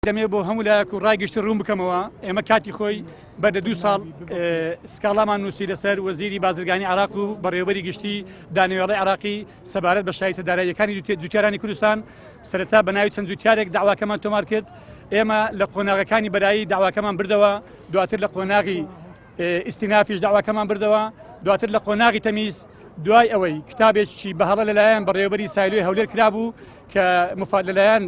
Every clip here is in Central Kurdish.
دەمەوێت بۆ هەموو لایەک و ڕای گشتی ڕوون بکەمەوە، ئێمە کاتی خۆی بەر لە دوو ساڵ سکاڵامان نووسی لەسەر وەزیری بازرگانی عراق و بەڕێوەبەری گشتی دانەوێڵەی عراقی سەبارەت بە شایستە داراییەکانی جوتیارانی کوردستان. سەرەتا بە ناوی چەند جوتیارێک داواکەمان تۆمار کرد. ئێمە لە قۆناغەکانی بەرایی داواکەمان بردەوە، دواتر لە قۆناغی ئیستینافیش داواکەمان بردەوە، دواتر لە قۆناغی تەمیز دوای ئەوەی کتابێکی بەهەڵە لەلایەن بەڕێوەبەری سایلۆی هەولێر کرابوو کە لەلایەن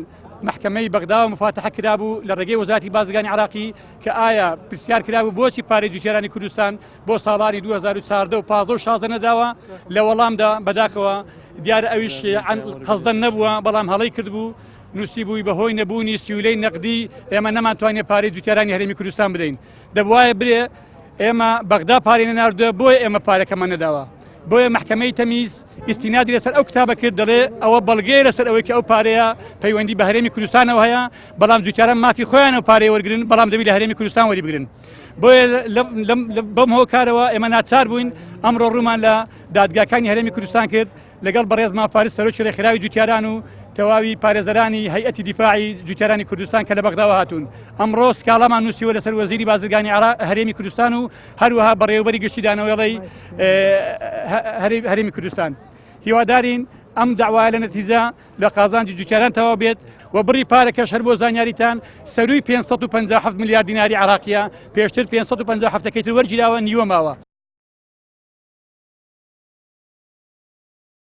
مەحکەمەی بەغداوە مفاتەحە کرابوو لە ڕێگەی وەزارەتی بازرگانی عراقی کە ئایا پرسیار کرابوو بۆچی پارەی جوتیارانی کوردستان بۆ ساڵانی 2014 و 15 و 16 نەداوە. لە وەڵامدا بەداخەوە دیارە ئەویش قەزدەن نەبووە بەڵام هەڵەی کردبوو، نووسیبووی بەهۆی نەبوونی سیولەی نەقدی ئێمە نەمانتوانیە پارەی جوتیارانی هەرێمی کوردستان بدەین. دەبوایە برێ ئێمە بەغدا پارەی نەناردووە بۆیە ئێمە پارەکەمان نەداوە. بۆیە مەحکەمەی تەمیز ئیستینادی لەسەر ئەو کتابە کرد، دەڵێ ئەوە بەڵگەیە لەسەر ئەوەی کە ئەو پارەیە پەیوەندی بە هەرێمی کوردستانەوە هەیە، بەڵام جوتیاران مافی خۆیان ئەو پارەیە وەرگن، بەڵام دەبی لە هەرێمی کوردستان وەری بگرن. بۆیە بەم هۆکارەوە ئێمە ناچار بووین ئەمڕۆ ڕوومان لە دادگاکانی هەرێمی کوردستان کرد لەگەڵ بەڕێز مام فارس سەرۆکی ڕێکخراوی جوتیاران و تەواوی پارێزەرانی هەیئەتی دیفاعی جوتیارانی کوردستان کە لە بەغداوە هاتوون. ئەمڕۆ سکاڵامان نووسیوە لەسەر وەزیری بازرگانی هەرێمی کوردستان و هەروەها بەڕێوەبەری گشتی دانەوێڵەی هەرێمی کوردستان. هیوادارین ئەم داوایە لە نەتیجە لە قازانجی جوتیاران تەواو بێت و بڕی پارەکەش هەر بۆ زانیاریتان سەرووی 557 ملیار دیناری عراقیە، پێشتر 557 تر وەرگیراوە نیوە ماوە.